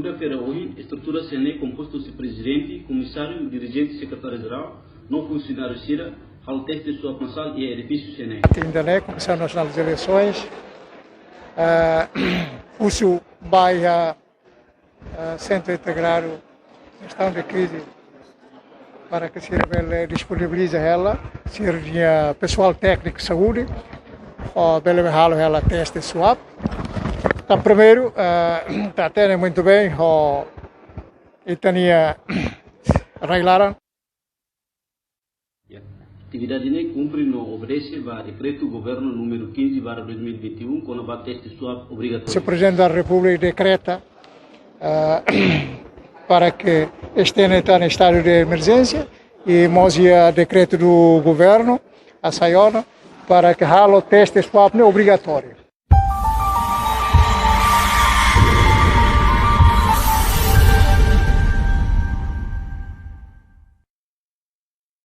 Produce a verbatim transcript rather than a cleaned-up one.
Segunda-feira ohin, estrutura C N E kompostu husi prezidente, komisáriu, dirijente, sekretáriu-jerál, no funsionáriu sira halo teste swab masál iha edifísiu C N E. Ainda ne'e, Comissão Nacional das Eleições, eh, husu ba iha, eh, Centro Integrado Gestão de Crise para que sira bele disponibiliza hela, sira-nia pesoál tékniku saúde, hodi bele halo hela teste swab. Entaun primeiru, eh, ita hatene muito bem, ho ita-nia rai-laran. Ya. Atividade ne'e kumpre no obedese ba dekretu governu númeru quinze barra dois mil e vinte e um, kona-ba teste swab obrigatóriu. Señór Prezidente da Repúblika dekreta, ah, para que estende tan estadu de emerjénsia, i mós iha dekretu do governu, a sai ona, para que halo teste swab ne'e obrigatóriu.